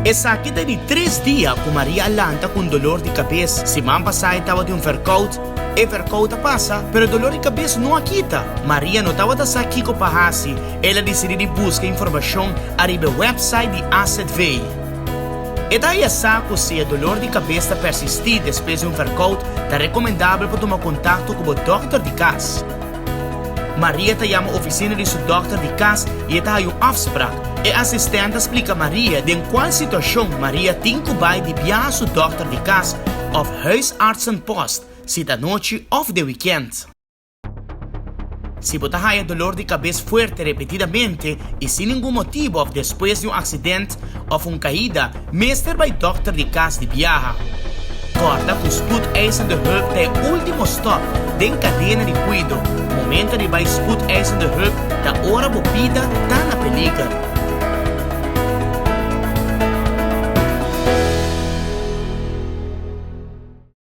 Esaki ta di tres dia cu Maria a lanta cu un dolor di cabes. Siman pasa e tabatin un verkoud. E verkoud a pasa, pero e dolor di cabes no a kita. Maria no tabata sa kico pa haci. El a dicidi di busca informacion ariba e website di AZV. E ta haya sa cu si e dolor di cabes ta persisti despues di un verkoud, ta recomendabel pa tuma contacto cu bo dokter di cas. Maria ta yama oficina di su dokter di cas y e ta haya un afspraak. E asistent ta splica Maria den cual situacion Maria tin cu bay di biaha su dokter di cas of huisartsenpost, si ta nochi of de weekend. Si bo ta haya dolor di kabes fuerte repetidamente i sin ningun motibu òf despues di un aksident òf un kaida, mester bai dòkter di kas di biaha. Kòrda ku Spoedeisende Hulp ta e último stòp den kadena di kuido. Momento di bai Spoedeisende Hulp ta ora bo bida ta na peliger.